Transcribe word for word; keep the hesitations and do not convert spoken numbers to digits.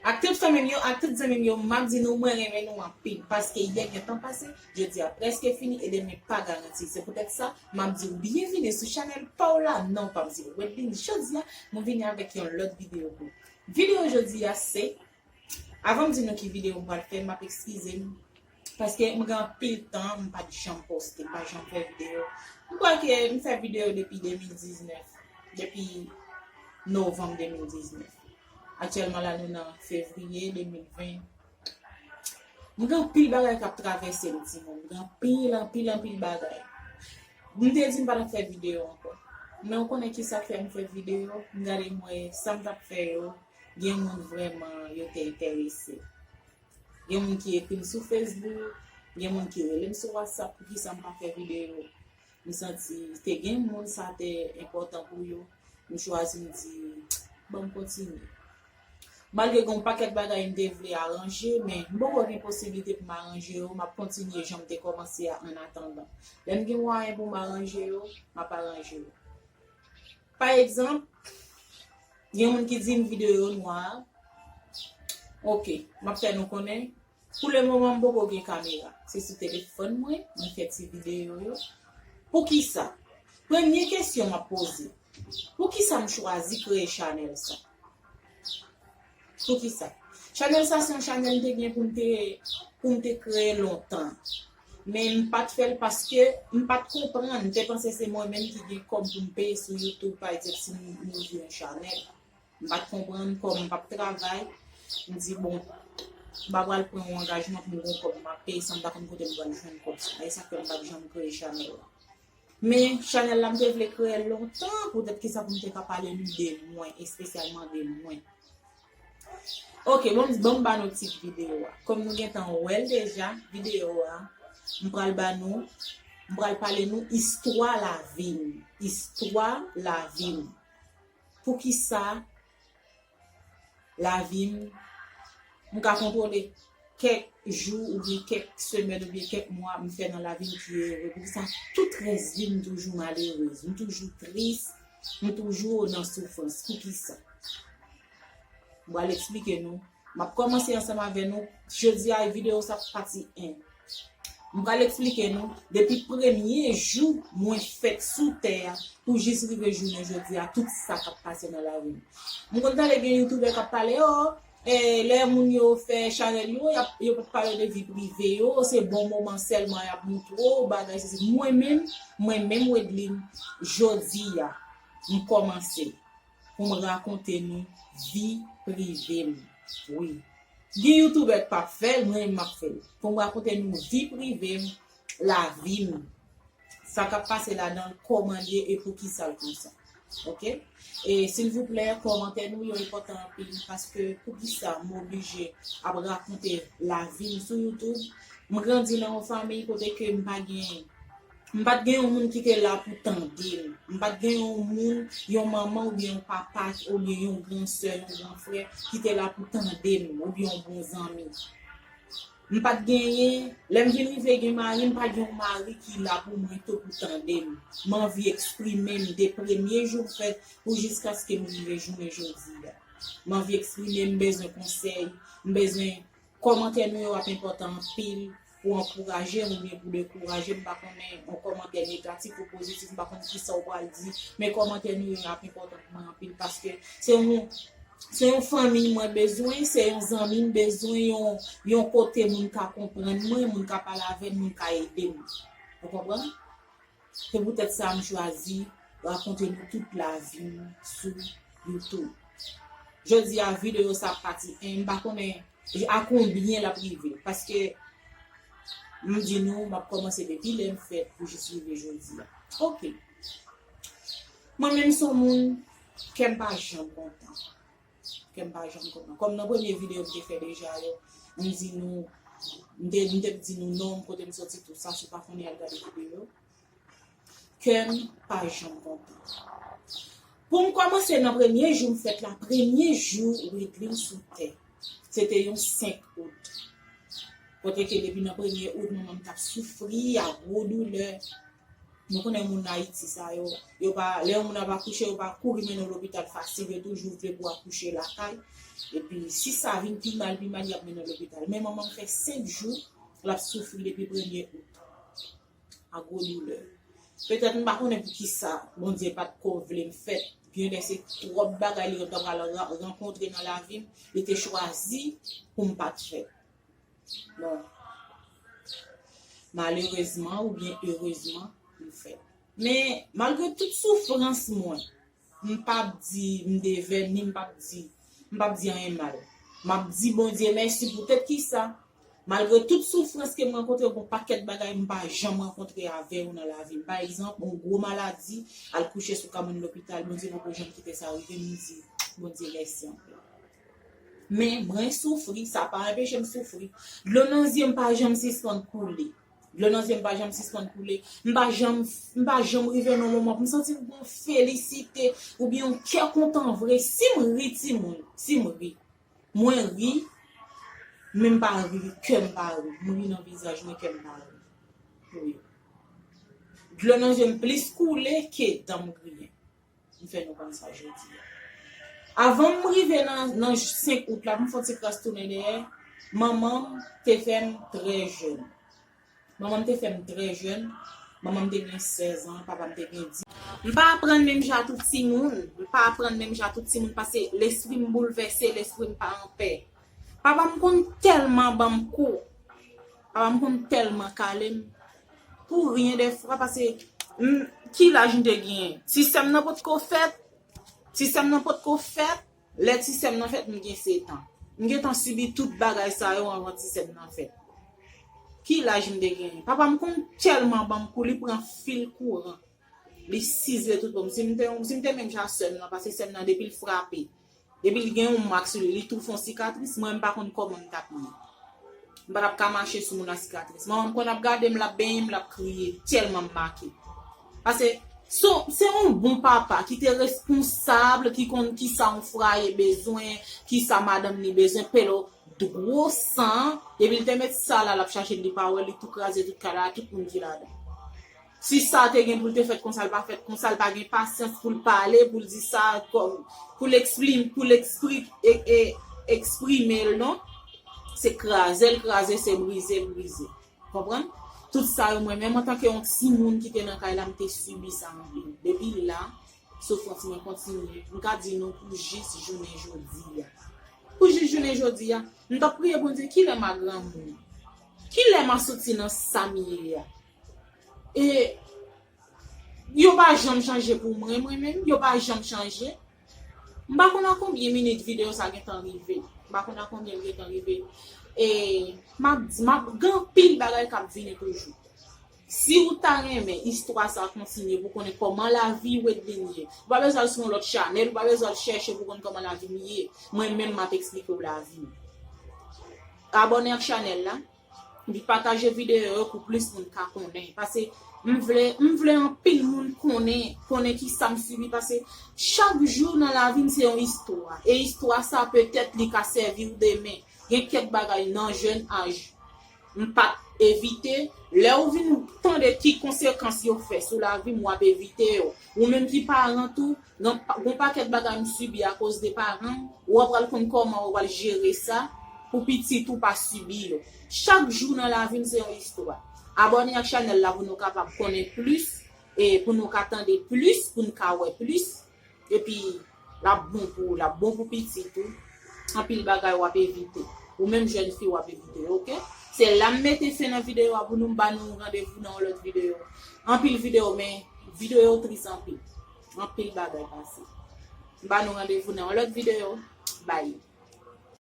Ak tout fanmi m yo, ak tout zanmi m yo, m ap di nou mwen renmen nou anpil, paske yè gentan pase, jodi a prèske fini e demen pa garanti. Se poutèt sa, m ap di w byenvini sou chanèl pa w la, non pa m se Wedline. Jodi a, mwen vini avèk yon lòt videyo pou ou. Videyo jodi a se, avan m di nou ki videyo m pral fè, m ap ekskize m, paske m gen anpil tan, m pa t janm poste, m pa janm fè videyo. M kwè ke m fè videyo depi de mil diznèf, depi novanm de mil diznèf. Aktyèlman la, nou nan fevriye de mil ven. M gen anpil bagay k ap travèse m, timoun. M gen anpil, anpil, anpil bagay. M te di m pa t ap fè videyo ankò. Men w konnen ki sa k fè m fè videyo? M gade m wè sa m t ap fè yo, gen moun vrèman yo te enterese. Gen moun ki ekri m sou Facebook, gen moun ki rele m sou WhatsApp, poukisa m pa fè videyo. M santi te gen moun sa te enpòtan pou yo. M chwazi m di, ban m kontinye. Malgre gen yon pakèt bagay m te vle aranje, men m poko gen posiblite pou m aranje yo, m ap kontinye jan m te kòmanse a an atandan. Lè m gen mwayen pou m aranje yo, m ap aranje yo. Pa egzanp, gen moun ki di m videyo nwa. Ok, m ap fè nou konnen. Pou le moman, m poko gen kamera. Se sou telefòn mwen, mwen fè ti videyo yo. Poukisa? Premye kesyon m ap poze. Poukisa m chwazi kreye chanèl sa? Poukisa? Chanèl sa se yon chanèl m te gen pou m te, pou m te kreye lontan. Men m pa t fè l paske m pa t konprann. M te panse se mwen menm ki gen kòb pou m peye sou YouTube, pa egzanp, si m, m ouvri yon chanèl. M pa t konprann kòb, m p ap travay. M di, bon, m pa pral pran yon angajman pou m gen yon kòb, m ap peye san m pa konn kote m pral jwenn kòb sa. E sa k fè m pa t janm kreye chanèl la. Men, chanèl la, m te vle kreye l lontan, poutèt ki sa pou m te ka pale nou de mwen, espesyalman de mwen. Ok, bon, bon, m ba nou tit videyo a. Kòm nou gentan wè l deja, videyo a, m pral ba nou, m pral pale nou istwa lavi m. Istwa lavi m. Poukisa lavi m, m ka kontwole kèk jou oubyen kèk semèn oubyen kèk mwa m fè nan lavi m ki ere? Poukisa tout rès vi m toujou malerez, m toujou tris, m toujou nan soufrans? Poukisa? M pral eksplike nou. M ap kòmanse ansanm avè nou. Jodi a, videyo sa pati en. M pral eksplike nou depi premye jou mwen fèt sou tè a pou jis rive jounen jodi a, tout sa k ap pase nan lavi m. M konn tande gen youtubè k ap pale, o, e, lè moun yo fè chanèl yo, y ap, yo p ap pale de vi prive yo, se bon moman sèlman y ap montre w, bagay sesi. Mwen menm, mwen menm Wedline, jodi a, m kòmanse pou m rakonte nou vi prive m. Wi. Gen youtubè k p ap fè l, mwen menm m ap fè l. Pou m rakonte nou vi prive m, lavi m. Sa k ap pase ladan l, kòman l ye e poukisa l konsa. Ok? E silvouplè, kòmantè nou yo enpòtan anpil, paske poukisa m oblije ap rakonte lavi m sou YouTube? M grandi nan yon fanmi kote ke m pa gen M pa t gen yon moun ki te la pou tande m. M pa t gen yon moun, yon manman oubyen yon papa, oubyen yon gran sè, yon gran frè ki te la pou tande m, oubyen yon bon zanmi. M pa t genyen, lè m vin rive gen mari, m pa t gen yon mari ki la pou mwen tou pou tande m. M anvi eksprime m de premye jou m fèt pou jiskaske m rive jounen jodi a. M anvi eksprime m, m bezwen konsèy, m bezwen Kòmantè nou yo ap enpòtan anpil pou ankouraje m oubyen pou dekouraje m. M pa konnen yon kòmantè negatif ou pozitif, m pa konn kisa w pral di, men kòmantè nou yo ap enpòtan pou mwen anpil paske se yon, se yon fanmi mwen bezwen, se yon zanmi m bezwen, yon, yon kote moun ka konprann mwen, moun ka pale avè m, moun ka ede m. Ou konprann? Se poutèt sa m chwazi rakonte nou tout lavi m sou YouTube. Jodi a, videyo sa pati en, m pa konnen a konbyen l ap rive, paske m di nou, m ap kòmanse depi lè m fèt pou jis rive jodi a. Ok. Mwen menm se yon moun, kè m pa janm kontan. Kè m pa janm kontan. Kòm nan premye videyo m te fè deja yo, m di nou, m te, m te di nou non m, kote m soti, tou sa, si w pa konnen, al gade videyo. Kè m pa janm kontan. Pou m kòmanse nan premye jou m fèt la, premye jou Wedline sou tè, se te yon senk out. Kote ke depi nan premye out, manman m t ap soufri a gwo doulè. Nou konnen moun Ayiti sa yo, yo pa, lè yon moun ap akouche, yo pa kouri mennen w lopital fasil, yo toujou vle pou w akouche lakay. Epi, si sa vin pi mal, pi mal, y ap mennen w lopital. Men manman m fè senk jou, l ap soufri depi premye out. A gwo doulè. Petèt m pa konnen poukisa Bondye pa t ko vle m fèt. Gen lè se twòp bagay li t ap pral ra- rankontre nan lavi m, li te chwazi pou m pa t fèt. Bon, malerezman oubyen erezman, m fèt. Men, malgre tout soufrans mwen, m p ap di m devèn, ni m p ap di, m p ap di anyen mal. M ap di Bondye mèsi poutèt kisa, malgre tout soufrans ke m rankontre, gon pakèt bagay m pa janm rankontre avè yo nan lavi m. Pa egzanp, yon gwo maladi, al kouche sou kab moun lopital, Bondye poko janm kite sa rive m, m di Bondye mèsi anpil. Men, mwen soufri, sa pa anpeche m soufri. Dlo nan zye m pa janm sispann koule. Dlo nan zye m pa janm sispann koule. M pa janm, m pa janm rive nan moman pou m santi m gon felisite oubyen yon kè kontan vre. Si m ri timoun, si m ri, mwen ri, men m pa ri, kè m pa ri. M ri nan vizaj mwen, kè m pa ri. Wi. Dlo nan zye m plis koule ke dan m griyen. M fè nou konn sa jodi a. Avan m rive nan, nan senk out la, pou m fè yon ti kras tounen dèyè, manman m te fè m trè jèn. Manman m te fè m trè jèn. Manman m te gen sèz an, papa m te gen dis. M pa aprann menm jan a tout timoun. M pa aprann menm jan a tout timoun, paske lespri m boulvèse, lespri m pa anpè. Papa m konn tèlman ban m kou. Papa m konn tèlman kale m. Pou ryen dèfwa, paske m, ki laj m te genyen? Ti sè m nan potko fèt. Ti sè m nan potko fèt. Lè ti sè m nan fèt, m gen sèt an. M gentan sibi tout bagay sa yo anvan ti sè m nan fèt. Ki laj m te genyen? Papa m konn tèlman ban m kou, li pran fil kouran. Li size tout bò m. Si m te, si m te menm jan sè m nan, paske sè m nan depi l frape, depi l gen yon mak sou li, li tou fè yon sikatris, mwen m pa konn kòman m t ap ye. M pa t ap ka mache sou moun ak sikatris. Manman m konn ap gade m, l ap benyen m, l ap kriye, tèlman m make. Paske se, se yon bon papa ki te responsab, ki konn kisa yon fraye bezwen, kisa madanm li bezwen, pelo dwo san, depi l te met sa la, l ap chache l, li pa wè, li tou kraze tout kay la, tout moun ki ladan. Si sa te gen pou l te fèt konsa, l pa fèt konsa, l pa gen pasyans pou l pale, pou l di sa, pou l eksplim, pou l ekspri, e, e, eksprime l, non. Se kraze l kraze, se brize l brize. Konprann? Tout sa yo, mwen menm antanke yon timoun ki te nan kay la, m te sibi sa anpil. Depi la, soufrans mwen kontinye. M ka di nou pou jis jounen jodi a. Pou jis jounen jodi a, m t ap priye Bondye, kilè m a granmoun? Kilè m a soti nan sa m ye a? E yo pa janm chanje pou mwen, mwen menm, yo pa janm chanje. M pa konn a konbyen minit videyo sa gentan rive. M pa konn a konbyen l gentan rive. E m ap di, m ap, gen anpil bagay k ap vini toujou. Si ou ta renmen istwa sa kontinye pou konnen kòman lavi Wedline ye, ou pa bezwen al sou yon lòt chanèl, ou pa bezwen al chèche pou konn kòman lavi m ye. Mwen menm m ap eksplike w lavi m. Abòne ak chanèl la, epi pataje videyo yo pou plis moun ka konnen. Paske m vle, m vle anpil moun konnen, konnen kisa m sibi. Paske chak jou nan lavi m se yon istwa. E istwa sa petèt li ka sèvi w demen. Gen kèk bagay nan jèn aj m pa t evite. Lè ou vin tande ki konsekans yo fè sou lavi m, w ap evite yo. Ou menm ki paran tou, gen pa- gon pakèt bagay m sibi akoz de paran m, ou ap pral konn kòman ou pral jere sa pou pitit ou pa sibi yo. Chak jou nan lavi m se yon istwa. Abòne ak chanèl la pou nou kapab konnen plis, e pou nou ka tande plis, pou n ka wè plis. Epi, l ap bon pou ou, l ap bon pou pitit ou. Anpil bagay w ap evite. Ou menm jèn fi w ap evite, oke? Se la m mete fen nan videyo a pou nou, m ba nou randevou nan yon lòt videyo. Anpil videyo, men videyo yo tris anpil. Anpil bagay pase. M ba nou randevou nan yon lòt videyo. Bye.